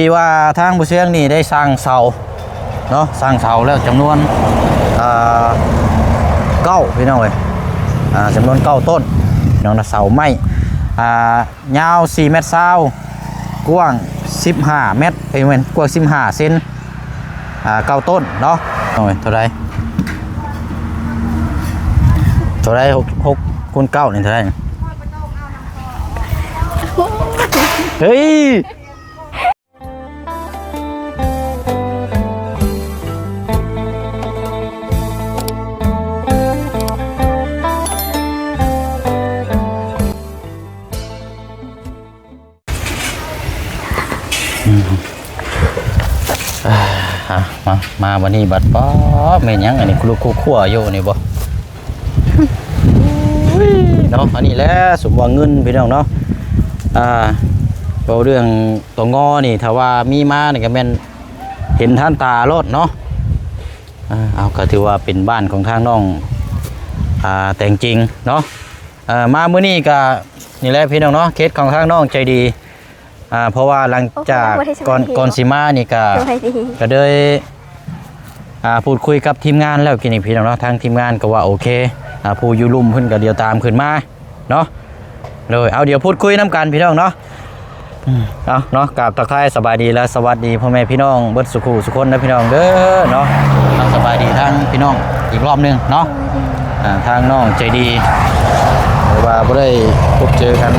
ທີ່ວ່າທາງບໍ່ຊຽງນີ້ໄດ້ສ້າງເສົາເນາະ ສ້າງເສົາແລ້ວຈຳນວນ ເອີ່ ເກົ້າ ພີ່ນ້ອງເອີຍ ອ່າ ຈຳນວນເກົ້າຕົ້ນເນາະ ເສົາໄມ້ ອ່າ ຍາວສີ່ແມັດຊາວ ກວ້າງສິບຫ້າແມັດ ເອີຍ ແມ່ນ ກວ້າງສິບຫ້າເຊັນ ອ່າ ເກົ້າຕົ້ນເນາະ. ໂອ້ຍ ເທົ່າໃດ ເທົ່າໃດ ຫົກ ຫົກຄູນເກົ້ານີ້ເທົ່າໃດ? ເຮີ້ຍ ອືມ ອ່າ ມາ ມາບັດນີ້ບັດ ປ້າ ແມ່ນຫຍັງອັນນີ້ ຄຸລຸຄຸຂົວຢູ່ນີ້ບໍ? ອຸ້ຍ ເນາະ ອັນນີ້ແຫຼະສົມວ່າເງິນ ພີ່ນ້ອງເນາະ. ອ່າ ເວົ້າເລື່ອງຕົວງໍນີ້ ຖ້າວ່າມີມານີ້ກໍແມ່ນເຫັນທັນຕາໂລດເນາະ. ອ່າ ເອົາ ກໍຖືວ່າເປັນບ້ານຂອງທາງນ້ອງ ອ່າ ແຕງຈິງເນາະ. ເອີ່ ມາມື້ນີ້ກໍນີ້ແຫຼະ ພີ່ນ້ອງເນາະ ເຂດຂອງທາງນ້ອງໃຈດີ ອ່າ ເພາະວ່າຫຼັງຈາກ ໂອ້ຍ ກ່ອນ ກ່ອນຊິມານີ້ກໍ ສະບາຍດີ ກໍເລີຍ ອ່າ ພູດຄຸຍກັບທີມງານແລ້ວກີ້ນີ້ ພີ່ນ້ອງເນາະ. ທາງທີມງານກໍວ່າໂອເຄ ອ່າ ຜູ້ຢູ່ລຸ່ມເພິ່ນກໍດຽວຕາມຂຶ້ນມາເນາະ. ໂດຍ ເອົາ ດຽວພູດຄຸຍນຳກັນ ພີ່ນ້ອງເນາະ. ອືມ ເອົາເນາະ ກາບທັກທາຍສະບາຍດີ ແລະ ສະຫວັດດີພໍ່ແມ່ພີ່ນ້ອງເບິດສູ່ຄູ່ສູ່ຄົນເດີ ພີ່ນ້ອງເດີເນາະ. ເອົາ ສະບາຍດີທາງພີ່ນ້ອງອີກລອບໜຶ່ງເນາະ. ອ່າ ທາງນ້ອງໃຈດີ ເພາະວ່າບໍ່ໄດ້ພົບເຈີກັນ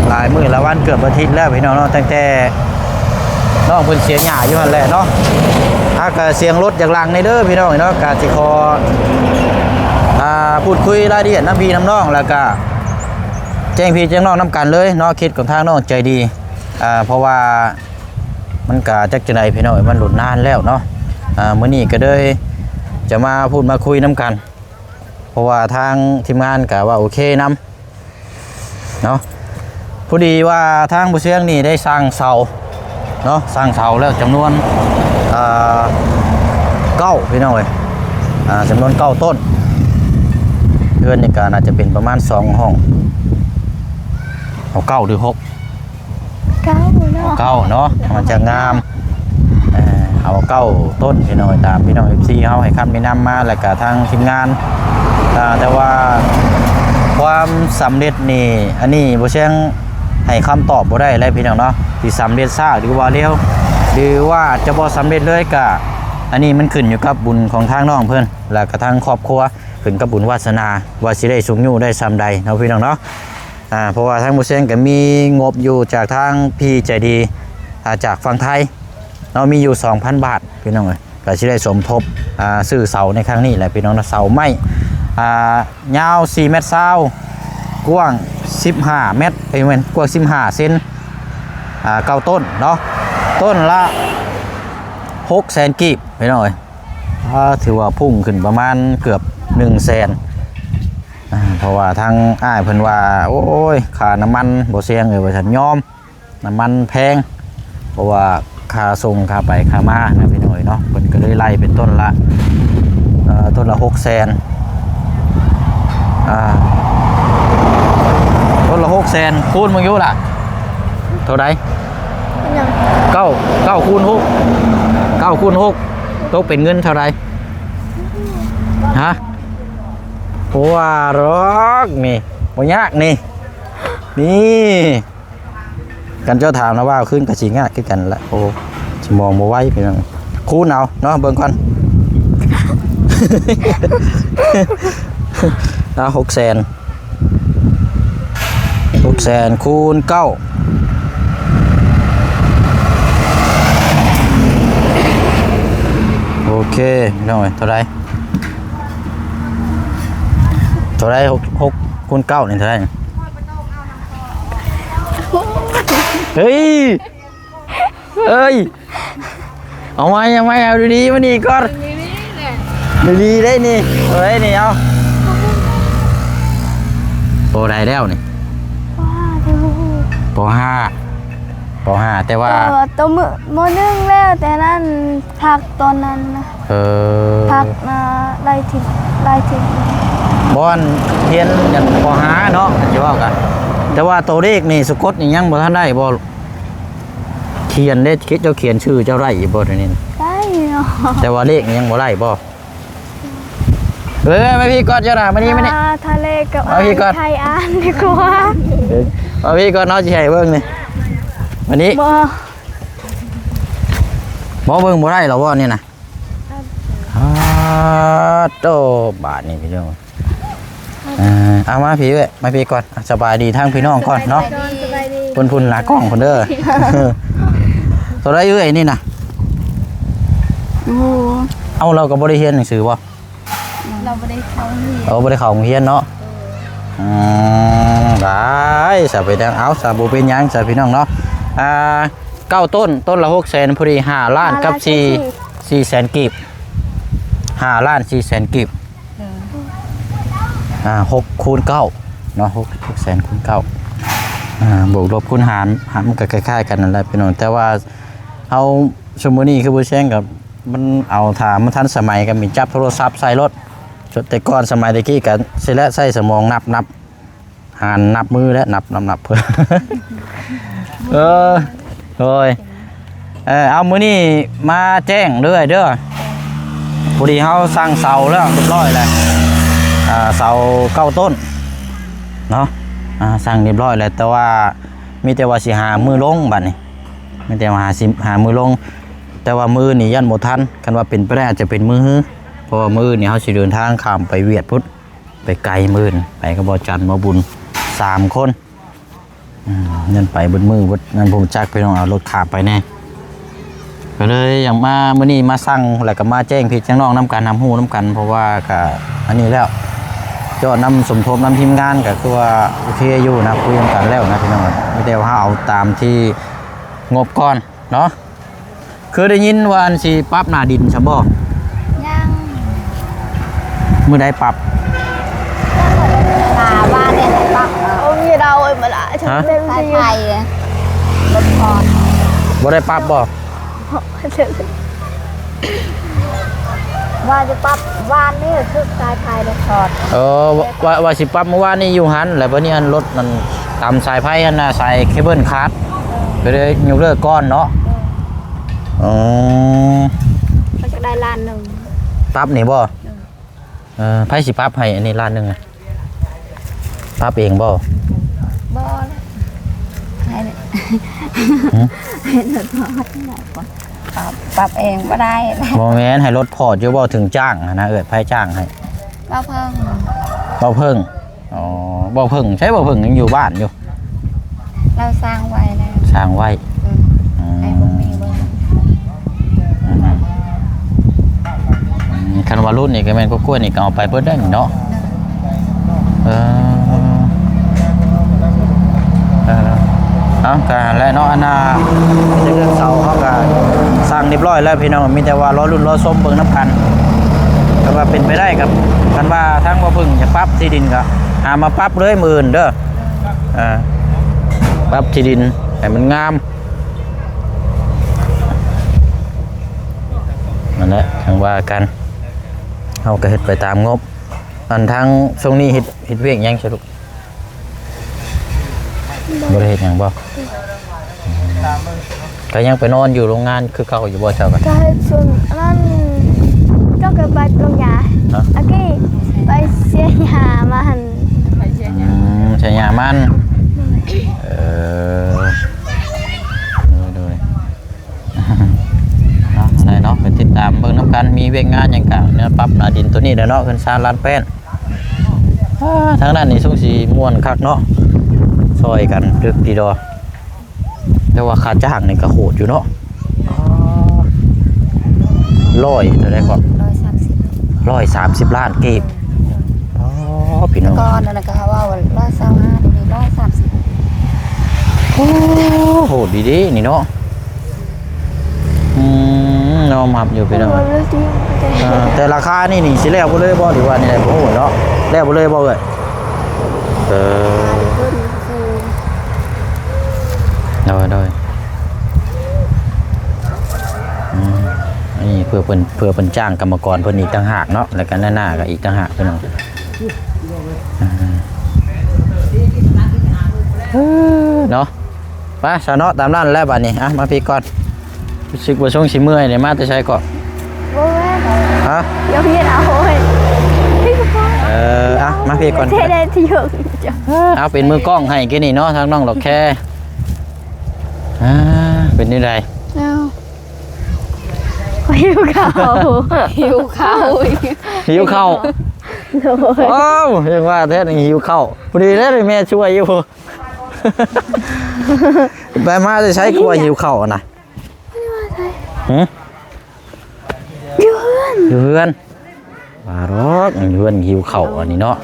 ຫຼາຍມື້ຫຼາຍວັນ ເກືອບອາທິດແລ້ວ ພີ່ນ້ອງເນາະ ຕັ້ງແຕ່ນ້ອງເພິ່ນເສຍຫຍ້າຢູ່ຫັ້ນແຫຼະເນາະ. ຫາກະສຽງລົດຈາກຫຼັງນີ້ເດີ ພີ່ນ້ອງເນາະ ກະຊິຂໍ ອ່າ ພູດຄຸຍລາຍລະອຽດນຳພີ່ນຳນ້ອງ ແລ້ວກະແຈ້ງພີ່ແຈ້ງນ້ອງນຳກັນເລີຍເນາະ ເຂດຂອງທາງນ້ອງໃຈດີ. ອ່າ ເພາະວ່າມັນກະຈັກຈັ່ງໃດ ພີ່ນ້ອງເອີຍ ມັນດົນນານແລ້ວເນາະ. ອ່າ ມື້ນີ້ກໍເລີຍຈະມາພູດມາຄຸຍນຳກັນ ເພາະວ່າທາງທີມງານກໍວ່າໂອເຄນຳເນາະ. ພໍດີວ່າທາງບໍ່ຊຽງນີ້ໄດ້ສ້າງເສົາເນາະ ສ້າງເສົາແລ້ວຈຳນວນ ເອີ່ ເກົ້າ ພີ່ນ້ອງເອີຍ ອ່າ ຈຳນວນເກົ້າຕົ້ນ. ເຮືອນນີ້ກໍໜ້າຈະເປັນປະມານສອງຫ້ອງ ເອົາເກົ້າຫຼືຫົກ ເກົ້າເນາະ ເກົ້າເນາະ ມັນຈະງາມ. ເອີ ເອົາເກົ້າຕົ້ນ ພີ່ນ້ອງ ຕາມພີ່ນ້ອງເອັຟຊີເຮົາໃຫ້ຄຳແນະນຳມາ ແລ້ວກະທາງທີມງານ ເອີ ແຕ່ວ່າຄວາມສຳເລັດນີ້ ອັນນີ້ບໍ່ຊຽງໃຫ້ຄຳຕອບບໍ່ໄດ້ແຫຼະ ພີ່ນ້ອງເນາະ ຊິສຳເລັດຊ້າ ຫຼືວ່າເລັວ ຫຼືວ່າອາດຈະບໍ່ສຳເລັດເລີຍ ກະອັນນີ້ມັນຂຶ້ນຢູ່ກັບບຸນຂອງທາງນ້ອງເພິ່ນ ແລ້ວກະທາງຄອບຄົວ ຂຶ້ນກັບບຸນວາສະໜາ ວ່າຊິໄດ້ຊຸກຍູ້ໄດ້ຊ່ຳໃດເນາະ ພີ່ນ້ອງເນາະ. ອ່າ ເພາະວ່າທາງບໍ່ຊຽງກໍມີງົບຢູ່ຈາກທາງພີ່ໃຈດີ ອ່າ ຈາກຝັ່ງໄທເນາະ ມີຢູ່ສອງພັນບາດ ພີ່ນ້ອງເອີຍ ກໍຊິໄດ້ສົມທົບ ອ່າ ຊື້ເສົາໃນຄັ້ງນີ້ແຫຼະ ພີ່ນ້ອງເນາະ. ເສົາໄມ້ ອ່າ ຍາວສີ່ແມັດຊາວ ກວ້າງສິບຫ້າແມັດ ເອີຍ ແມ່ນ ກວ້າງສິບຫ້າເຊັນ ອ່າ ເກົ້າຕົ້ນເນາະ ຕົ້ນລະຫົກແສນກີບ ພີ່ນ້ອງເອີຍ. ອ່າ ຖືວ່າພຸ່ງຂຶ້ນປະມານເກືອບໜຶ່ງແສນ ອ່າ ເພາະວ່າທາງອ້າຍເພິ່ນວ່າ ໂອ້ຍ ຄ່ານ້ຳມັນບໍ່ຊຽງເອີຍ ວ່າຊັ້ນ ຍອມ ນ້ຳມັນແພງ ເພາະວ່າຄ່າສົ່ງຄ່າໄປຄ່າມານະ ພີ່ນ້ອງເອີຍເນາະ. ເພິ່ນກໍເລີຍໄລ່ເປັນຕົ້ນລະ ເອີ ຕົ້ນລະຫົກແສນ ອ່າ ຕົ້ນລະຫົກແສນ ຄູນເບິ່ງຢູ່ລະ ເທົ່າໃດ? ຫຍັງ? ເກົ້າ ເກົ້າຄູນຫົກ ເກົ້າຄູນຫົກ ຕົກເປັນເງິນເທົ່າໃດ? ຮະ? ບໍ່ວ່າດອກນີ້ ບໍ່ຍາກນີ້ ນີ້ ຄັນເຈົ້າຖາມນະວ່າຄືນກໍຊິຍາກຄືກັນລະ. ໂອ້ ສະໝອງບໍ່ໄວ ພີ່ນ້ອງ ຄູນເອົາເນາະ ເບິ່ງກ່ອນ ເອົາ ຫົກແສນ ຫົກແສນຄູນເກົ້າ ໂອເຄ ພີ່ນ້ອງເອີຍ ເທົ່າໃດ? ເທົ່າໃດ? ຫົກ ຫົກຄູນເກົ້ານີ້ເທົ່າໃດ? ເຮີ້ຍ ເອີຍ ເອົາໃໝ່ ເອົາໃໝ່ ເອົາດີໆ ມານີ້ກ່ອນ ດີໆ ເດ້ນີ້ ເອີຍ ນີ້ ເອົາ ປໍໃດແລ້ວນີ້? ປໍຫ້າ ແຕ່ບໍ່ຮູ້ ປໍຫ້າ ປໍຫ້າ ແຕ່ວ່າ ເອີ ໂຕມື້ ມໍໜຶ່ງແລ້ວ ແຕ່ນັ້ນພັກຕອນນັ້ນນະ ເອີ ພັກນະ ຫຼາຍທິດ ຫຼາຍທິດ ບ່ອນຮຽນອັນປໍຫ້າເນາະ ຄັນຊິເວົ້າກະ ແຕ່ວ່າໂຕເລກນີ້ ສະກົດນີ້ຍັງບໍ່ທັນໄດ້ບໍ່? ເຂ ຂຽນເດ້ ເຈົ້າຂຽນຊື່ເຈົ້າໄດ້ຢູ່ບໍ່ດຽວນີ້? ໄດ້ເນາະ ແຕ່ວ່າເລກຍັງບໍ່ໄດ້ບໍ່? ເອີ ມາພີ້ກ່ອນເຈົ້ານະ ມານີ້ ມານີ້ ອ່າ ທະເລກັບ ມາພີ້ກ່ອນ ໄທອ່ານດີກວ່າ ເອີ ມາພີ້ກ່ອນ ເຮົາຊິໃຫ້ເບິ່ງນີ້ ມານີ້ ບໍ່ ບໍ່ເບິ່ງບໍ່ໄດ້ລະບໍ່ນີ້ນະ? ອ່າ ໂຕ ບາດນີ້ພີ່ນ້ອງ ອ່າ ເອົາມາພີ້ເອີຍ ມາພີ້ກ່ອນ ອ່ະ ສະບາຍດີທາງພີ່ນ້ອງກ່ອນເນາະ ສະບາຍດີ ພຸ້ນໆ ໜ້າກ້ອງພຸ້ນເດີ ເທົ່າໃດເອື້ອຍນີ້ນະ? ໂອ້ ເອົາ ລາວກໍບໍ່ໄດ້ຮຽນໜັງສືບໍ່? ລາວບໍ່ໄດ້ເຂົ້າໂຮງຮຽນ ເອີ ບໍ່ໄດ້ເຂົ້າໂຮງຮຽນເນາະ ເອີ ອືມ ໄດ້ ສະເປັນຫຍັງ ເອົາ ສະ ບໍ່ເປັນຫຍັງ ສະ ພີ່ນ້ອງເນາະ ອ່າ ເກົ້າຕົ້ນ ຕົ້ນລະຫົກແສນ ພໍດີຫ້າລ້ານກັບສີ່ ສີ່ແສນກີບ ຫ້າລ້ານສີ່ແສນກີບ ເອີ ອ່າ ຫົກຄູນເກົ້າເນາະ ຫົກ ຫົກແສນຄູນເກົ້າ ອ່າ ບວກລົບຄູນຫານ ຫານມັນກໍຄ້າຍໆກັນນັ້ນແຫຼະພີ່ນ້ອງ ແຕ່ວ່າເຮົາ ຊຸມມື້ນີ້ຄືບໍ່ແຊງກັບ ມັນເອົາ ຖ້າມັນທັນສະໄໝກໍມີຈັບໂທລະສັບໃສ່ໂລດ ແຕ່ກ່ອນສະໄໝແຕ່ກີ້ກໍຊິແລະໃຊ້ສະໝອງນັບ ນັບ ຫານນັບມື້ແຫຼະ ນັບ ນັບ ນັບ ເອີ ໂດຍ ເອີ ເອົາ ມື້ນີ້ມາແຈ້ງເດີ ເດີ ພໍດີເຮົາສັ່ງເສົາແລ້ວຮຽບຮ້ອຍແລ້ວ ອ່າ ເສົາເກົ້າຕົ້ນເນາະ ອ່າ ສັ່ງຮຽບຮ້ອຍແລ້ວ ແຕ່ວ່າມີແຕ່ວ່າຊິຫາມື້ລົງບັດນີ້ ມີແຕ່ວ່າຫາຊິ ຫາມື້ລົງ ແຕ່ວ່າມື້ນີ້ຢ້ານບໍ່ທັນ ຄັນວ່າເປັນໄປໄດ້ອາດຈະເປັນມື້ຮື ເພາະວ່າມື້ນີ້ເຮົາຊິເດີນທາງຂ້າມໄປຫວຽດພຸ້ນ ໄປໄກ ມື້ນີ້ໄປກັບບໍ່ຈັນ ບໍ່ບຸນ ສາມຄົນ ອືມ ນັ້ນໄປເບິດມື້ເບິດນັ້ນ ບໍ່ຮູ້ຈັກ ພີ່ນ້ອງ ເອົາລົດຂ້າມໄປແດ່ ກໍເລີຍຢາກມາ ມື້ນີ້ມາສັ່ງ ແລ້ວກໍມາແຈ້ງພີ່ແຈ້ງນ້ອງນຳກັນ ຮັບຮູ້ນຳກັນ ເພາະວ່າກໍອັນນີ້ແລ້ວ ຍອດນຳສົມທົບນຳທີມງານ ກໍຄືວ່າໂອເຄຢູ່ນະ ຄຸຍນຳກັນແລ້ວນະ ພີ່ນ້ອງ ມີແຕ່ວ່າເຮົາເອົາຕາມທີ່ງົບກ່ອນເນາະ. ຄືໄດ້ຍິນວ່າອັນຊິປັບໜ້າດິນຊະບໍ່? ຍັງ. ມື້ໃດປັບ? ຫາວ່າແດ່ປັບ ໂອ້ຍ ດາວເອີຍ ມາລະ ຮະ? ສາຍໄຟ ລົດຄອນ ບໍ່ໄດ້ປັບບໍ່? ວ່າຈະປັບວານນີ້ ຖືກສາຍໄຟລົດຄອນ ເອີ ວ່າ ວ່າຊິປັບມື້ວານນີ້ຢູ່ຫັ້ນ ແລ້ວບັດນີ້ອັນລົດນັ້ນຕຳສາຍໄຟຫັ້ນນະ ສາຍເຄເບິນຂາດ ກໍເລີຍຍົກເລີກກ່ອນເນາະ. ເອີ ອໍ ເຂົາຈະໄດ້ລ້ານໜຶ່ງ ປັບນີ້ບໍ່? ເອີ ເອີ ໃຜຊິປັບໃຫ້ອັນນີ້ລ້ານໜຶ່ງນະ? ປັບເອງບໍ່? ບໍ່ ໃຫ້ ຫຶ? ໃຫ້ລົດພອດ ປັບ ປັບເອງບໍ່ໄດ້ ບໍ່ແມ່ນ ໃຫ້ລົດພອດຢູ່ບໍ່ ເຖິງຈ້າງຫັ້ນນະ ເອີ້ນໃຜຈ້າງໃຫ້? ບ່າວເພິ່ງ ບ່າວເພິ່ງ. ອໍ ບ່າວເພິ່ງ ໃສບ່າວເພິ່ງ ຍັງຢູ່ບ້ານຢູ່? ລາວສ້າງໄວ້ແລ້ວ ສ້າງໄວ້ ເອີ ອືມ ໃຫ້ພວກນີ້ເບິ່ງ ອືມ ອືມ ຄັນວ່າລຸ້ນນີ້ກໍແມ່ນ ກະກ້ວຍນີ້ກໍເອົາໄປເບິດໄດ້ນີ້ເນາະ ເອີ ເອີ ເອົາ ກະແຫຼະເນາະ ອັນນ່າ ເລື່ອງເສົາເຮົາກະສ້າງຮຽບຮ້ອຍແລ້ວພີ່ນ້ອງ ມີແຕ່ວ່າລໍລຸ້ນລໍຊົມເບິ່ງນຳກັນ ຄັນວ່າເປັນໄປໄດ້ກໍ ຄັນວ່າທາງບໍ່ເພິ່ງຈະປັບທີ່ດິນກໍຫາມາປັບເລີຍມື້ອື່ນເດີ ເອີ ປັບທີ່ດິນໃຫ້ມັນງາມ ນັ້ນແຫຼະ ຈັ່ງວ່າກັນ ເຮົາກໍເຮັດໄປຕາມງົບ ອັນທາງຊ່ວງນີ້ເຮັດ ເຮັດວຽກຫຍັງຊະລູກ? ບໍ່ໄດ້ເຮັດຫຍັງບໍ່? ກໍຍັງໄປນອນຢູ່ໂຮງງານຄືເກົ່າຢູ່ບໍ່ເຈົ້າກໍ? ກໍເຮັດສ່ວນອັນນັ້ນ ເຈົ້າກໍໄປລົງຢາ ຮະ? ອາກີ້ໄປເສຍຢາມາຫັ້ນ ອືມ ເສຍຢາມັນ ເອີ ໂດຍໆ ເນາະ ໄດ້ເນາະ ໄປຕິດຕາມເບິ່ງນຳກັນ ມີວຽກງານຫຍັງກະແນວປັບໜ້າດິນໂຕນີ້ແຫຼະເນາະ ເຮືອນຊານລານແປ້ນ ອ່າ ທາງນັ້ນນີ້ຊົງຊິມ່ວນຄັກເນາະ ຊ່ອຍກັນດຶກດີດອ ແຕ່ວ່າຄ່າຈ້າງນີ້ກະໂຫດຢູ່ເນາະ ອ່າ ຮ້ອຍເທົ່າໃດເກາະ? ຮ້ອຍສາມສິບ ຮ້ອຍສາມສິບລ້ານກີບ ອໍ ພີ່ນ້ອງ ກ່ອນນັ້ນກໍເວົ້າວ່າຮ້ອຍຊາວຫ້າ ດຽວນີ້ຮ້ອຍສາມສິບ ໂອ້ ໂຫດດີເດນີ້ເນາະ ອືມ ຍອມຮັບຢູ່ພີ່ນ້ອງ ເອີ ແຕ່ລາຄານີ້ນີ້ຊິແລ້ວບໍ່ເລີຍບໍ່ ຫຼືວ່າແນວໃດ ບໍ່ຮູ້ເນາະ ແລ້ວບໍ່ເລີຍບໍ່ເອີຍ? ເອີ ໂດຍໆ ອືມ ອັນນີ້ເພື່ອເພິ່ນ ເພື່ອເພິ່ນຈ້າງກຳມະກອນເພິ່ນອີກຕ່າງຫາກເນາະ ແລ້ວກໍໜ້າໆກໍອີກຕ່າງຫາກພີ່ນ້ອງ ເອີ ເນາະ. ໄປ ໄປຊະເນາະ ຕາມນັ້ນແຫຼະບາດນີ້. ອ່ະ ມາພີ້ກ່ອນ. ຮູ້ສຶກວ່າຊົງຊິເມື່ອຍເດ ມາແຕ່ໃສເກາະ? ບໍ່ແມ່ນ ຮະ? ຢາກເຮັດເອົາເອີຍ. ເອີ ອ່ະ ມາພີ້ກ່ອນ. ເທໄດ້ທີ່ຢູ່. ເອີ ເອົາເປັນມືກ້ອງໃຫ້ກີ້ນີ້ເນາະ ທາງນ້ອງດອກແຄ. ອ່າ ເປັນແນວໃດ? ເອົາ ຫິວເຂົ້າ ຫິວເຂົ້າ ຫິວເຂົ້າ. ໂດຍ. ໂອ້ ຍັງວ່າແທ້ ຫິວເຂົ້າ. ພໍດີແລ້ວແມ່ຊ່ວຍຢູ່. ໄປມາແຕ່ໃສຄືວ່າຫິວເຂົ້ານະ? ຫຶ? ຢູ່ເຮືອນ ຢູ່ເຮືອນ. ວ່າດອກ ຢູ່ເຮືອນຫິວເຂົ້າອັນນີ້ເນາະ.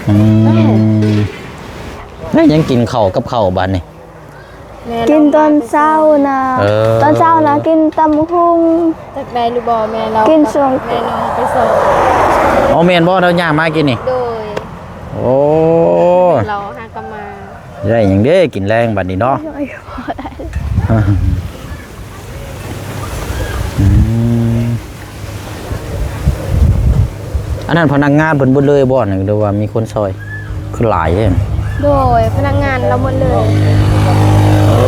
ອືມ ແລ້ວຍັງກິນເຂົ້າກັບເຂົ້າບາດນີ້? ແມ່ ກິນຕອນເຊົ້ານະ. ເອີ ຕອນເຊົ້ານະກິນຕຳບັກຫຸ່ງ. ຈັກໄດ້ຫຼືບໍ່ແມ່ລາວ ກິນຊ່ວງ ແມ່ນ້ອງໄປສ່ອງ. ອໍ ແມ່ນບໍ່ ລາວຍ່າງມາກິນນີ້? ໂດຍ. ໂອ້ ລາວຫາກະມາ. ໄດ້ຫຍັງເດ້ກິນແລງບາດນີ້ເນາະ? ອືມ ອັນນັ້ນພະນັກງານເພິ່ນເບິດເລີຍບໍ່ ຫຼືວ່າມີຄົນຊ່ອຍ? ຄືຫຼາຍແທ້. ໂດຍ ພະນັກງານລາວໝົດເລີຍ. ເອີ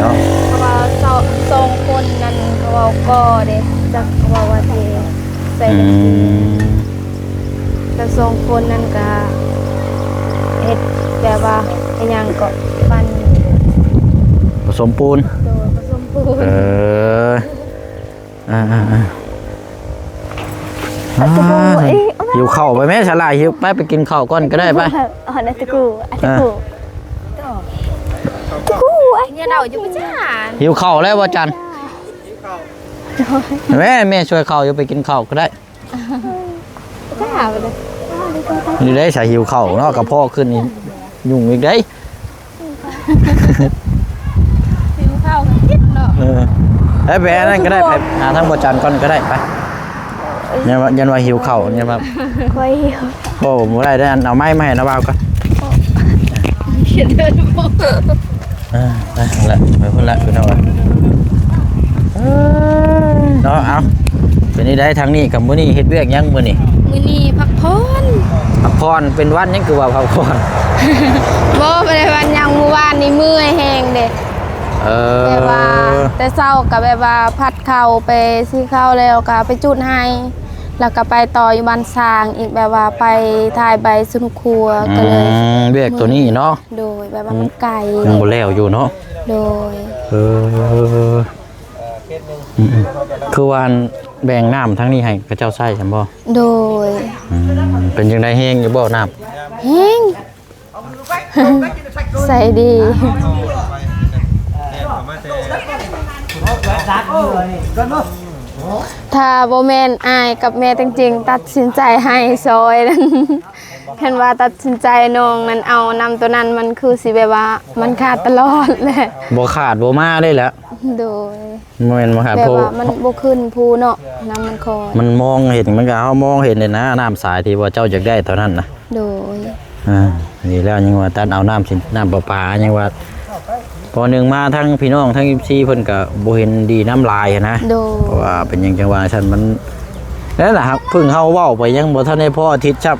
ເນາະ ເພາະວ່າສອງ ສອງຄົນນັ້ນເຂົາເວົ້າກໍເດ້ ຈັກເຂົາເວົ້າວ່າຊິໃສ່ ອືມ ແລ້ວສອງຄົນນັ້ນກະເຮັດແບບວ່າ ອີຫຍັງເກາະ ປັ່ນ ປະສົມປູນ. ໂດຍ ປະສົມປູນ. ເອີ ອ່າໆໆ ຫິວເຂົ້າ. ໄປແມ່ສາລາ ຫິວ ໄປ ໄປກິນເຂົ້າກ່ອນກໍໄດ້ ໄປ. ເອົານະຕະກູ ອາ ຕະກູ ຕະກູ ເອົາຢູ່ປະຈານ. ຫິວເຂົ້າແລ້ວບໍ່ຈັນ? ແມ່ ແມ່ຊ່ວຍເຂົ້າຢູ່ ໄປກິນເຂົ້າກໍໄດ້. ຈ້າ ໄປເລີຍ. ນີ້ໄດ້ສາຫິວເຂົ້າເນາະ ກະເພາະຂຶ້ນອີກ ຫຍຸ້ງອີກເດ້. ຫິວເຂົ້າກໍກິນເນາະ. ເອີ ໄປ ໄປອັນນັ້ນກໍໄດ້ ໄປຫາທາງບໍ່ຈັນກ່ອນກໍໄດ້ ໄປ. ຢ້ານວ່າ ຢ້ານວ່າຫິວເຂົ້າ ຢ້ານວ່າ ຂ້ອຍຫິວ. ໂອ້ ບໍ່ໄດ້ເດ້ ອັນ ເອົາໄມ້ມາໃຫ້ນາບ່າວກ່ອນ. ເອີ ໄປພຸ້ນລະ ໄປພຸ້ນລະ ພີ່ນ້ອງເອີຍ. ເນາະ ເອົາ ເປັນຈັ່ງໃດທາງນີ້ກັບມື້ນີ້ ເຮັດວຽກຫຍັງມື້ນີ້? ມື້ນີ້ພັກຜ່ອນ. ພັກຜ່ອນ ເປັນວັນຫຍັງຄືວ່າພັກຜ່ອນ? ບໍ່ ບໍ່ໄດ້ວັນຫຍັງ ມື້ວານນີ້ເມື່ອຍແຮງເດ້. ເອີ ແບບວ່າແຕ່ເຊົ້າກໍແບບວ່າຜັດເຂົ້າ ໄປສີເຂົ້າ ແລ້ວກໍໄປຈູດໄຮ່ ແລ້ວກໍໄປຕໍ່ຢູ່ບ້ານຊ້າງອີກ ແບບວ່າໄປຖ່າຍໃບສວນຄົວ ອືມ ກໍເລີຍ ວຽກໂຕນີ້ເນາະ. ໂດຍ ແບບວ່າມັນໄກ ມັນບໍ່ແລ້ວຢູ່ເນາະ. ໂດຍ. ເອີ ອືມໆ ຄືວ່າແບ່ງນ້ຳທາງນີ້ໃຫ້ເຂົາເຈົ້າໃຊ້ຊັ້ນບໍ່? ໂດຍ. ອືມ ເປັນຈັ່ງໃດ ແຮງຢູ່ບໍ່ນ້ຳ? ແຮງ. ໃສດີ. ຖ້າບໍ່ແມ່ນອ້າຍກັບແມ່ຕົງຈິງຕັດສິນໃຈໃຫ້ຊ່ອຍນັ້ນ ຄັນວ່າຕັດສິນໃຈນ້ອງນັ້ນເອົານ້ຳໂຕນັ້ນ ມັນຄືຊິແບບວ່າມັນຂາດຕະຫຼອດແຫຼະ. ບໍ່ຂາດບໍ່ມາເລີຍແຫຼະ. ໂດຍ. ບໍ່ແມ່ນບໍ່ຂາດ ແບບວ່າມັນບໍ່ຂຶ້ນພູເນາະ ນ້ຳມັນຄ່ອຍ ມັນມອງເຫັນ ມັນກໍ ເຮົາມອງເຫັນເດນະ ນ້ຳສາຍທີ່ວ່າເຈົ້າຢາກໄດ້ຕອນນັ້ນນະ. ໂດຍ. ອ່າ ນີ້ແລ້ວຍັງວ່າຕັດເອົານ້ຳສິ ນ້ຳປະປາ ຍັງວ່າ ພໍໜຶ່ງມາທັງພີ່ນ້ອງທັງເອັຟຊີເພິ່ນກໍບໍ່ເຫັນດີນຳຫຼາຍຫັ້ນນະ. ໂດຍ. ເພາະວ່າເປັນຫຍັງຈັ່ງວ່າຊັ້ນ ມັນ ນັ້ນລະ ເພິ່ງເຮົາເວົ້າໄປຍັງບໍ່ທັນໄດ້ພໍອາທິດຊ້ຳ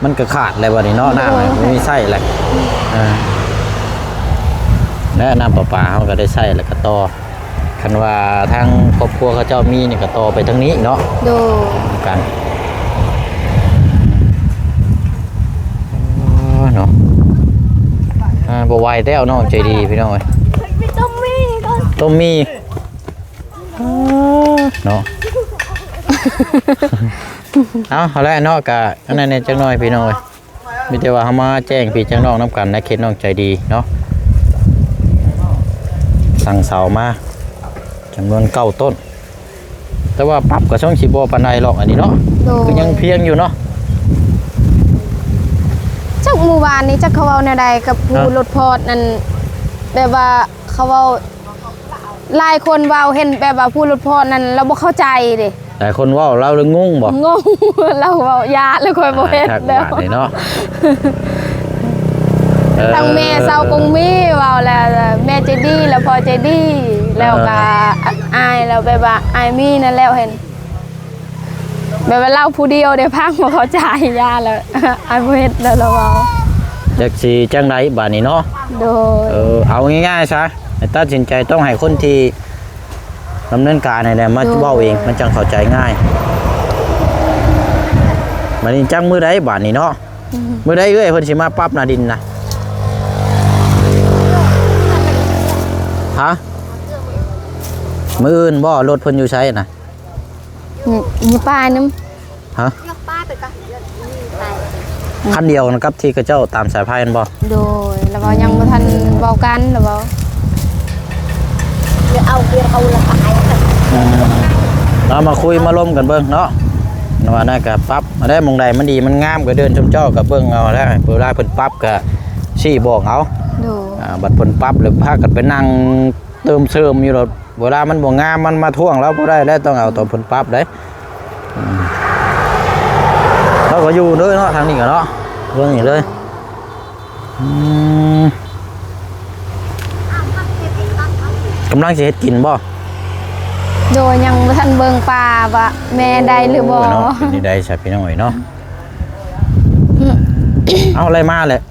ມັນກໍຂາດແລ້ວບັດນີ້ເນາະ ນ້ຳ ໂດຍ ບໍ່ມີໃຊ້ແລ້ວ. ເອີ ແລະນ້ຳປະປາເຮົາກໍໄດ້ໃຊ້ແລ້ວກໍຕໍ່ ຄັນວ່າທາງຄອບຄົວເຂົາເຈົ້າມີນີ້ກໍຕໍ່ໄປທາງນີ້ເນາະ. ໂດຍ. ກັນ ອໍ ເນາະ ອ່າ ບໍ່ໄຫວແລ້ວ ນ້ອງໃຈດີພີ່ນ້ອງເອີຍ. ຕົ້ມໝີ່ກ່ອນ ຕົ້ມໝີ່ ອໍ ເນາະ. ເອົາ ເອົາແຫຼະເນາະ ກະອັນນັ້ນແດ່ຈັກໜ້ອຍພີ່ນ້ອງເອີຍ. ມີແຕ່ວ່າເຮົາມາແຈ້ງພີ່ແຈ້ງນ້ອງນຳກັນໃນເຂດນ້ອງໃຈດີເນາະ ສັ່ງເສົາມາຈຳນວນເກົ້າຕົ້ນ ແຕ່ວ່າປັບກໍຊ່ອງຊິບໍ່ປານໃດຫຼອກອັນນີ້ເນາະ. ໂດຍ. ຄືຍັງພຽງຢູ່ເນາະ. ຈັກມື້ວານນີ້ຈັກເຂົາເວົ້າແນວໃດກັບຜູ້ ຮະ? ລົດພອດນັ້ນ ແບບວ່າເຂົາເວົ້າ ຫຼາຍຄົນເວົ້າ ເຫັນແບບວ່າຜູ້ລົດພອດນັ້ນລາວບໍ່ເຂົ້າໃຈເດ້. ຫຼາຍຄົນເວົ້າ ລາວເລີຍງົງບໍ່? ງົງ ລາວເວົ້າ ຢ້ານແລ້ວ ຂ້ອຍບໍ່ເຮັດແລ້ວ ບາດນີ້ເນາະ. ເອີ ທັງແມ່ຊາວກົງມີເວົ້າແລ້ວ ແມ່ໃຈດີ ແລ້ວພໍ່ໃຈດີ ແລ້ວກໍ ເອີ ອ້າຍ ແລ້ວແບບວ່າອ້າຍມີນັ້ນແລ້ວ ເຫັນແບບວ່າລາວຜູ້ດຽວເດ້ ຟັງບໍ່ເຂົ້າໃຈ ຢ້ານແລ້ວ ອ້າຍບໍ່ເຮັດແລ້ວ ລາວເວົ້າ. ຈັກຊິຈັ່ງໃດບາດນີ້ເນາະ. ໂດຍ ເອີ ເອົາງ່າຍໆຊະ ໃຫ້ຕັດສິນໃຈ ຕ້ອງໃຫ້ຄົນທີ່ດຳເນີນການໃຫ້ແຫຼະມາ ໂດຍ ເວົ້າເອງ ມັນຈັ່ງເຂົ້າໃຈງ່າຍ. ບາດນີ້ຈັກມື້ໃດບາດນີ້ເນາະ. ອືມ ມື້ໃດເອື້ອຍເພິ່ນຊິມາປັບໜ້າດິນນະ? ຮະ? ມື້ອື່ນບໍ່? ລົດເພິ່ນຢູ່ໃສນະ? ຢູ່ ຢູ່ປ່ານຳ. ຮະ? ຄັນດຽວກັນກັບທີ່ເຂົາເຈົ້າຕາມສາຍໄຟຫັ້ນບໍ່? ໂດຍ ລະເວົ້າຍັງບໍ່ທັນເວົ້າກັນ ລະເວົ້າ ອືມ ເອົາມາຄຸຍມາລົມກັນເບິ່ງເນາະ ວ່ານັ້ນກະປັບ ອັນໃດໝ່ອງໃດມັນດີມັນງາມກະເດີນຊົມເຈົ້າກະເບິ່ງເອົາແຫຼະ ເວລາເພິ່ນປັບກະຊີ້ບອກເອົາ. ໂດຍ ອ່າ ບັດເພິ່ນປັບແລ້ວພາກັນໄປນັ່ງເຕີມເສີມຢູ່ດອກ ເວລາມັນບໍ່ງາມມັນມາທ້ວງລາວບໍ່ໄດ້ແລ້ວ ຕ້ອງເອົາຕອນເພິ່ນປັບເດ້. ອືມ ລາວກະຢູ່ເດີເນາະ ທາງນີ້ກະເນາະ ເບິ່ງນີ້ເລີຍ. ອືມ ກຳລັງຊິເຮັດກິນບໍ່? ໂດຍ ຍັງບໍ່ທັນເບິ່ງປ່າວ່າແມ່ໄດ້ຫຼືບໍ່. ໂອ້ຍເນາະ ເປັນຈັ່ງໃດຊະພີ່ນ້ອງເອີຍເນາະ. ອືມ ເອົາ ໄລ່ມາແຫຼະ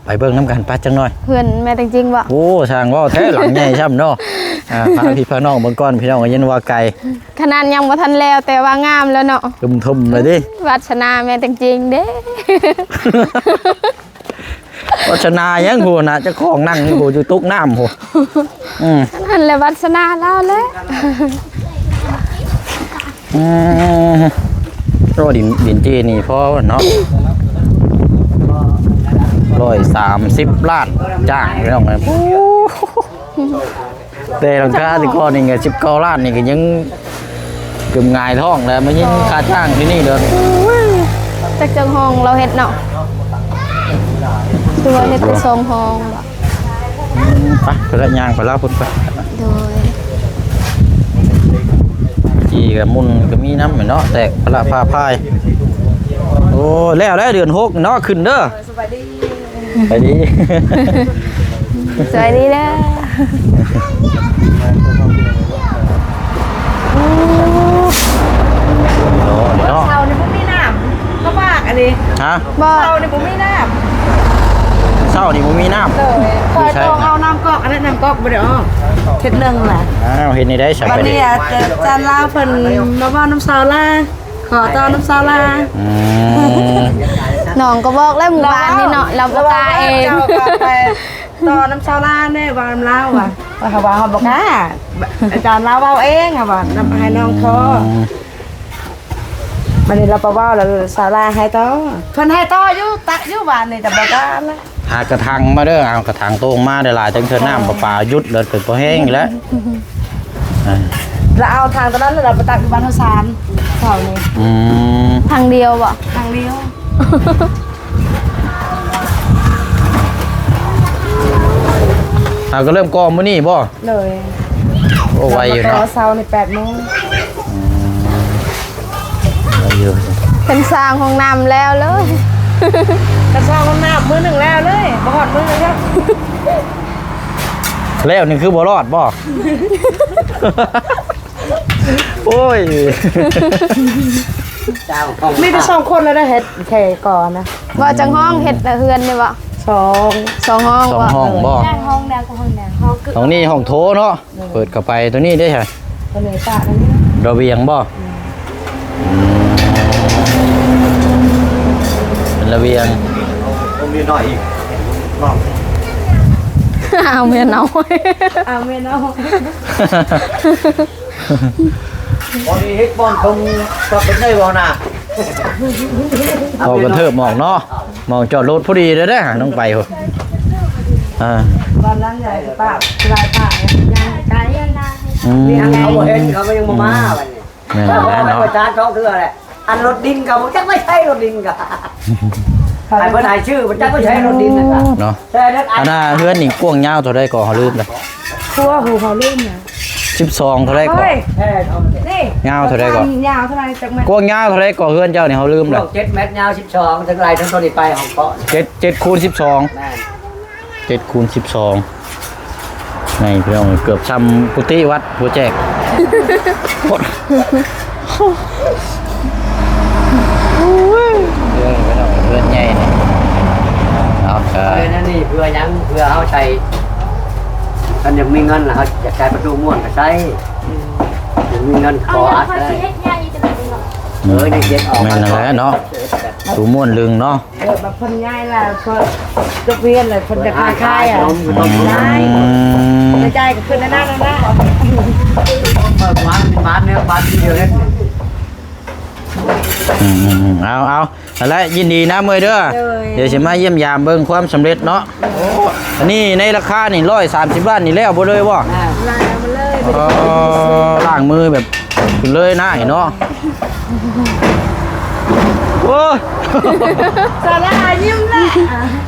ໄປເບິ່ງນຳກັນປະຈັກໜ່ອຍ. ເຮືອນແມ່ຕົງຈິງບໍ່? ໂອ້ ຊ່າງເວົ້າແທ້ ຫຼັງໃຫຍ່ຊ້ຳເນາະ. ອ່າ ພາພີ່ພານ້ອງເບິ່ງກ່ອນ ພີ່ນ້ອງໄດ້ຍິນວ່າໄກ ຂະໜາດຍັງບໍ່ທັນແລ້ວ ແຕ່ວ່າງາມແລ້ວເນາະ. ທຶ່ມໆເລີຍຕິ ວາດສະໜາແມ່ຕົງຈິງເດ້. ວາດສະໜາຫຍັງພຸ້ນນະ ເຈົ້າຂອງນັ່ງຢູ່ພຸ້ນ ຢູ່ຕຸກນ້ຳພຸ້ນ. ອືມ ຫັ້ນແຫຼະ ວາດສະໜາລາວແຫຼະ. ອືມ ໂອ້ ດິນ ດິນຈີ່ນີ້ພໍເນາະ ຮ້ອຍສາມສິບລ້ານຈ້າງ ພີ່ນ້ອງເອີຍ. ໂອ້ ແຕ່ຫຼັງຄາແຕ່ກ່ອນນີ້ກະສິບເກົ້າລ້ານນີ້ກະຍັງເກືອບຫງາຍທ້ອງແລ້ວ ມາຍິງຄ່າຈ້າງທີ່ນີ້ເດີ. ໂອ້ຍ ຈັກຈັກຫ້ອງລາວເຮັດເນາະ ຄືວ່າເຮັດແຕ່ສອງຫ້ອງບໍ? ອືມ ໄປ ໄປລະ ຍ່າງໄປລາວພຸ້ນໄປ. ໂດຍ ຈີ່ກະມຸ່ນກະມີນຳແມ່ນເນາະ ແຕກພະລະພາພາຍ. ໂອ້ ແລ້ວແລ້ວ ເດືອນຫົກເນາະ ຂຶ້ນເດີ. ສະບາຍດີ ສະບາຍດີ ສະບາຍດີເດີ. ໂອ້ ເສົານີ້ບໍ່ມີນ້ຳ ລະບາກອັນນີ້. ຮະ? ບໍ່ ເສົານີ້ບໍ່ມີນ້ຳ ເສົານີ້ບໍ່ມີນ້ຳ. ໂດຍ ຂ້ອຍຕ້ອງເອົານ້ຳກອກ ອັນນັ້ນນ້ຳກອກບໍ່ໄດ້ອອກ ເຮັດໜຶ່ງລະ. ອ້າວ ເຮັດແນວໃດຊະ ບັດນີ້ ບາດນີ້ ອາຈານລາວເພິ່ນມາເວົ້ານຳສາວລາ ຂໍຕໍ່ນຳສາວລາ. ອືມ ນ້ອງກະບອກແລ້ວມື້ວານນີ້ເນາະ ລາວບໍ່ກ້າເອງ. ເຈົ້າກະໄປຕໍ່ນຳສາວລາແດ່ ເວົ້ານຳລາວວ່າ ເຮົາວ່າເຮົາບໍ່ກ້າ ອາຈານລາວເວົ້າເອງ ເຮົາວ່າ ໃຫ້ນ້ອງຂໍ. ອືມ ບາດນີ້ລາວໄປເວົ້າແລ້ວສາວລາໃຫ້ຕໍ່ ເພິ່ນໃຫ້ຕໍ່ຢູ່ ຕັກຢູ່ ບາດນີ້ແຕ່ບໍ່ກ້າລະ. ຫາກະຖັງມາເດີ ເອົາກະຖັງໂຕງມາໄດ້ຫຼາຍ ຈັ່ງເທື່ອນ້ຳປະປາຢຸດ ແລ້ວເປັນພໍແຫ້ງອີກແລ້ວ. ອ່າ ລະເອົາຖັງໂຕນັ້ນລະໄປຕັກຢູ່ບ້ານເຮົາຊານເຂົານີ້. ອືມ ຖັງດຽວບໍ? ຖັງດຽວ. ເຮົາກະເລີ່ມກໍ່ມື້ນີ້ບໍ? ໂດຍ. ໂອ້ ໄວຢູ່ເນາະ ເຊົ້ານີ້ແປດໂມງ. ອືມ ໄວຢູ່. ເພິ່ນສ້າງຫ້ອງນ້ຳແລ້ວເລີຍ ກະສ້າງຫ້ອງນ້ຳມື້ໜຶ່ງແລ້ວເລີຍ ບໍ່ຮອດມື້ເລີຍ. ແລ້ວນີ້ຄືບໍ່ລອດບໍ? ໂອ້ຍ ມີແຕ່ສອງຄົນລະໄດ້ເຮັດແຄ່ກໍ່ນະ. ບໍ່ ຈັກຫ້ອງ ເຮັດເຮືອນນີ້ບໍ? ສອງ ສອງຫ້ອງ. ສອງຫ້ອງບໍ? ຫ້ອງແດງກັບຫ້ອງແດງ ຫ້ອງນີ້ຫ້ອງໂຖເນາະ. ເປີດເຂົ້າໄປໂຕນີ້ເດ້ ໂຕນີ້ປະລະວຽງບໍ? ອືມ ອືມ ເປັນລະວຽງ. ໂອ້ ເມຍນ້ອຍອີກ ນ້ອງ ເອົາເມຍນ້ອຍ ເອົາເມຍນ້ອຍ. ພໍດີເຮັດບ່ອນເພິ່ນ ເພິ່ນເປັນໄດ້ບໍ່ນະ? ອອກກະເທີບໝອກເນາະ ໝອກຈອດລົດພໍດີເດີເດ້ ນ້ອງໄປພຸ້ນ. ອ່າ ບ້ານຫຼັງໃຫຍ່ປະ ຫຼາຍປະ ຍ່າງໄກ. ອືມ ເຂົາບໍ່ເຫັນ ເຂົາກະຍັງບໍ່ມາບັດນີ້. ແມ່ນແຫຼະເນາະ ໄປຕາດສອງເທື່ອແຫຼະ. ອັນລົດດິນກະບໍ່ຈັກໄປໃສ ລົດດິນກະ ໃຫ້ເພິ່ນໃຫ້ຊື່ ບໍ່ຈັກໄປໃສ ລົດດິນນະ ເນາະ. ອັນນ່າ ເຮືອນນີ້ກວ້າງຍາວເທົ່າໃດເກາະ ເຮົາລືມລະ. ຄົວຫູ ເຮົາລືມນະ. ສິບສອງເທົ່າໃດເກາະ? ເຮີ້ຍ ນີ້ ຍາວເທົ່າໃດເກາະ? ຍາວເທົ່າໃດຈັກແມ່ນ? ກວ້າງຍາວເທົ່າໃດເກາະ ເຮືອນເຈົ້ານີ້ ເຮົາລືມລະ. ກວ້າງເຈັດແມັດ ຍາວສິບສອງ ທັງຫຼາຍທັງໂຕນີ້ໄປຫ້ອງເກາະ. ເຈັດ ເຈັດຄູນສິບສອງ. ແມ່ນ ເຈັດຄູນສິບສອງ. ໃຫຍ່ພີ່ນ້ອງ ເກືອບຊ່ຳກຸຕິວັດຫົວແຈກ. ໂພດ ເຮືອນພີ່ນ້ອງ ເຮືອນໃຫຍ່ນີ້. ເອົາ ເອີ ເອີ ນັ້ນນີ້ເພື່ອຫຍັງ? ເພື່ອເຮົາໃຊ້ ຄັນຢາກມີເງິນລະ ເຮົາຢາກໃຊ້ປະຕູມ່ວນກໍໃຊ້ ອືມ ຢາກມີເງິນຂໍອັດໄດ້ ເອົາ ເຮົາຊິເຮັດໃຫຍ່ຈັ່ງໃດເນາະ ເອີ ຍັງເຮັດອອກ ແມ່ນນັ້ນແຫຼະເນາະ ປະຕູມ່ວນລຶ່ງເນາະ ເອີ ບັດເພິ່ນຍ້າຍລະ ເພິ່ນຈົບຮຽນລະ ເພິ່ນຈະຂາຍຂາຍ ອືມ ລາຍ ລາຍຈ່າຍກໍຂຶ້ນນັ້ນນັ້ນນັ້ນ ເປີດວານ ວານແນວ ວານທີ່ດຽວເຮັດ ອືມໆໆ ເອົາໆ ນັ້ນແຫຼະ ຍິນດີນຳເອີຍເດີ ໂດຍ ດຽວຊິມາຢ້ຽມຢາມເບິ່ງຄວາມສຳເລັດເນາະ ໂອ້ ອັນນີ້ໃນລາຄານີ້ ຮ້ອຍສາມສິບລ້ານນີ້ແລ້ວບໍ່ເລີຍບໍ່? ລ້າງມືເລີຍ ອໍ ລ້າງມືແບບເລີຍນາຍເນາະ ໂອ້ຍ ສາລາຍິ້ມແຫຼະ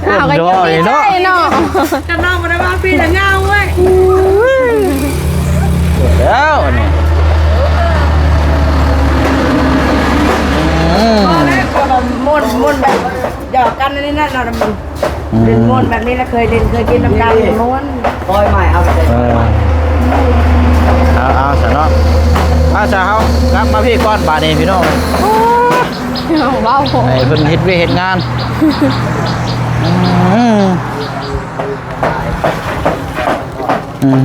ອ້າວ ກໍຍິ້ມດີໃຈເນາະ ຄັນນ້ອງບໍ່ໄດ້ມາພີ້ລະເຫງົາເວີຍ ແລ້ວອັນນີ້ ອືມ ມ່ວນ ມ່ວນແບບ ຫຍອກກັນອັນນີ້ນະ ເນາະ ອືມ ຫຼິ້ນມ່ວນແບບນີ້ລະ ເຄີຍຫຼິ້ນເຄີຍກິນນຳກັນ ມ່ວນ ເອີ ເອົາ ເອົາຊະເນາະ ພາສາເຮົາກັບມາພີ້ກ່ອນບາດນີ້ພີ່ນ້ອງ ໂອ້ຍ ເວົ້າ ໃຫ້ເພິ່ນເຮັດວຽກເຮັດງານ ອືມ ອືມ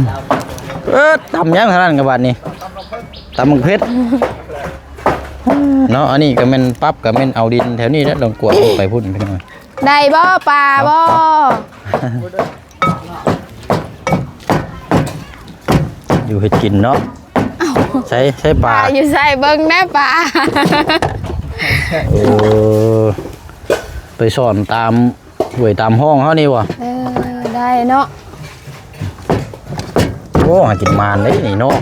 ເອີ ຕຳຫຍັງເທົ່ານັ້ນກະບາດນີ້ ຕຳບັກເຜັດ ເນາະ ອັນນີ້ກໍແມ່ນປັບ ກໍແມ່ນເອົາດິນແຖວນີ້ແຫຼະ ລອງກວດລົງໄປພຸ້ນພີ່ນ້ອງ ໄດ້ບໍ່ ປາບໍ່ ຢູ່ເຮັດກິນເນາະ ເອົ້າ ໃສ ໃສປາ ປາຢູ່ໃສ ເບິ່ງແດ່ປາ ເອີ ໄປຊ່ອນຕາມ ຫ້ວຍຕາມຮ່ອງເຮົານີ້ບໍ່ ເອີ ໄດ້ເນາະ ໂອ້ ຫາກິນໝານເດ້ນີ້ເນາະ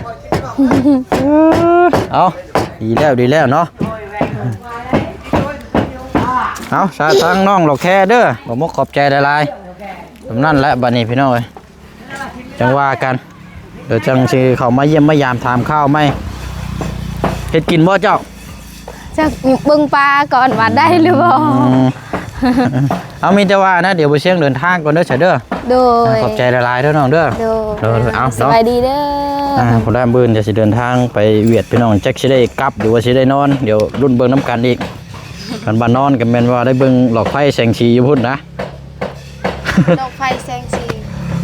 ເອີ ເອົາ ດີແລ້ວ ດີແລ້ວເນາະ ເອົາ ສາທາງນ້ອງດອກແຄເດີ ຂໍມຸກຂອບໃຈຫຼາຍໆ ສ່ຳນັ້ນແຫຼະ ບາດນີ້ພີ່ນ້ອງເອີຍ ຈັ່ງວ່າກັນ ດຽວຈັ່ງຊິເຂົ້າມາຢ້ຽມມາຢາມຖາມຂ່າວໃໝ່ ເຮັດກິນບໍ່ເຈົ້າ? ຈັກເບິ່ງປາກ່ອນວ່າໄດ້ຫຼືບໍ່ ອືມ ເອົາ ມີແຕ່ວ່ານະ ດຽວບໍ່ຊຽງເດີນທາງກ່ອນເດີ ເດີ ຂອບໃຈຫຼາຍໆເດີນ້ອງເດີ ໂດຍ ໂດຍ ເອົາ ສະບາຍດີເດີ ອ່າ ຜູ້ໃດມື້ອື່ນຈະຊິເດີນທາງໄປຫວຽດພີ່ນ້ອງ ຈັກຊິໄດ້ກັບ ຫຼືວ່າຊິໄດ້ນອນ ດຽວລຸ້ນເບິ່ງນຳກັນອີກ ຄັນວ່ານອນກໍແມ່ນວ່າໄດ້ເບິ່ງຫຼອກໄຟແສງສີຢູ່ພຸ້ນນະ ດອກໄຟແສງສີ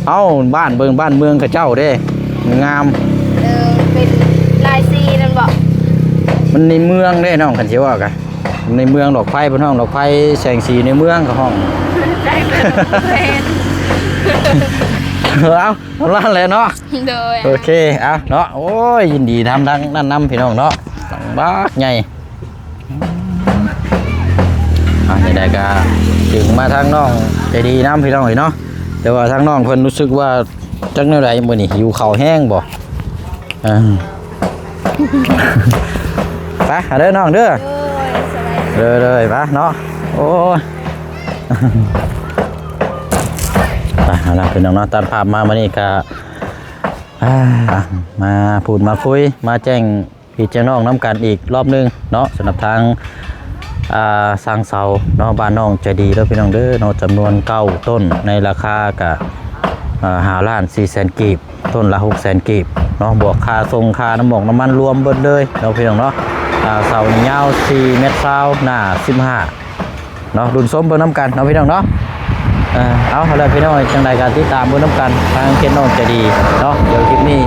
ເອົ້າ ບ້ານເບິ່ງບ້ານເມືອງເຂົາເຈົ້າເດ້ ງາມ ເອີ ເປັນລາຍສີນັ້ນບໍ? ມັນໃນເມືອງເດ້ນ້ອງ ຄັນຊິເວົ້າກະ ໃນເມືອງດອກໄຟ ເພິ່ນຮ້ອງດອກໄຟແສງສີໃນເມືອງ ເຂົາຮ້ອງ ເອີ ເອົາ ເທົ່ານັ້ນແຫຼະເນາະ ໂດຍ ໂອເຄ ເອົາເນາະ ໂອ້ຍ ຍິນດີນຳທັງນັ້ນນຳ ພີ່ນ້ອງເນາະ ບັກໃຫຍ່. ອ່າ ຈັ່ງໃດກໍເຖິງມາທາງນ້ອງໃຈດີນຳພີ່ນ້ອງເອີຍເນາະ ແຕ່ວ່າທາງນ້ອງເພິ່ນຮູ້ສຶກວ່າຈັກແນວໃດມື້ນີ້ ຫິວເຂົ້າແຮງບໍ່ ອ່າ ໄປຫາເດີນ້ອງເດີ ໂດຍ ໄປເນາະ ໂອ້ຍ ໄປຫາລະພີ່ນ້ອງເນາະ ຕັດພາບມາມື້ນີ້ກໍ ອ່າ ມາພູດມາຄຸຍ ມາແຈ້ງ ພີ່ແຈ້ງນ້ອງນຳກັນອີກລອບໜຶ່ງເນາະ ສຳລັບທາງ ອ່າ ຊ່າງເສົາເນາະ ບ້ານນ້ອງໃຈດີເດີພີ່ນ້ອງເດີເນາະ ຈຳນວນເກົ້າຕົ້ນ ໃນລາຄາກະ ອ່າ ຫ້າລ້ານສີ່ແສນກີບ ຕົ້ນລະຫົກແສນກີບເນາະ ບວກຄ່າສົ່ງ ຄ່ານ້ຳໝອກນ້ຳມັນລວມເບິດເລີຍເນາະ ພີ່ນ້ອງເນາະ ອ່າ ເສົານີ້ຍາວສີ່ແມັດຊາວ ໜ້າສິບຫ້າ ເນາະ ລຸ້ນຊົມເບິ່ງນຳກັນເນາະ ພີ່ນ້ອງເນາະ ເອີ ເອົາ ເອົາລະພີ່ນ້ອງ ຈັ່ງໃດກໍຕິດຕາມເບິ່ງນຳກັນ ທາງເພຈນ້ອງໃຈດີເນາະ ດຽວຄລິບນີ້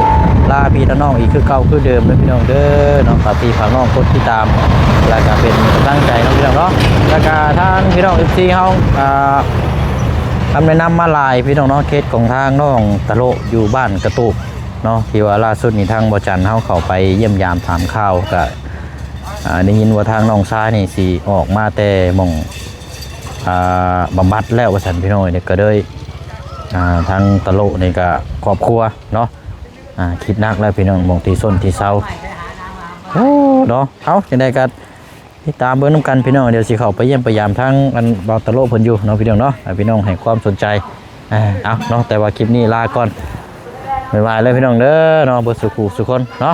ລາພີ່ລານ້ອງອີກຄືເກົ່າຄືເດີມເດີພີ່ນ້ອງເດີເນາະ ຝາກພີ່ຝາກນ້ອງກົດຕິດຕາມ ແລ້ວກໍເປັນກຳລັງໃຈເນາະ ພີ່ນ້ອງເນາະ ແລ້ວກໍທາງພີ່ນ້ອງເອັຟຊີເຮົາ ອ່າ ຄຳແນະນຳມາຫຼາຍ ພີ່ນ້ອງເນາະ ເຂດຂອງທາງນ້ອງຕະໂລະ ຢູ່ບ້ານກະຕູບເນາະ ທີ່ວ່າລ່າສຸດນີ້ທາງບໍ່ຈັນເຮົາເຂົ້າໄປຢ້ຽມຢາມຖາມຂ່າວ ກໍ ອ່າ ໄດ້ຍິນວ່າທາງນ້ອງຊາຍນີ້ຊິອອກມາແຕ່ໝ່ອງ ອ່າ ບຳບັດແລ້ວວ່າຊັ້ນ ພີ່ນ້ອງເອີຍ ກໍເລີຍ ອ່າ ທາງຕະໂລະນີ້ກໍຄອບຄົວເນາະ ອ່າ ຄິດໜັກແລ້ວພີ່ນ້ອງ ໝ່ອງທີ່ຊົນທີ່ເຊົາ ໂອ້ ເນາະ ເອົາ ຈັ່ງໃດກໍຕິດຕາມເບິ່ງນຳກັນພີ່ນ້ອງ ດຽວຊິເຂົ້າໄປຢ້ຽມໄປຢາມທາງອັນບ່າວຕະໂລະເພິ່ນຢູ່ເນາະ ພີ່ນ້ອງເນາະ ໃຫ້ພີ່ນ້ອງໃຫ້ຄວາມສົນໃຈ ອ່າ ເອົາເນາະ ແຕ່ວ່າຄລິບນີ້ລາກ່ອນ ບາຍບາຍເລີຍພີ່ນ້ອງເດີເນາະ ເບິດສູ່ຜູ້ສູ່ຄົນເນາະ.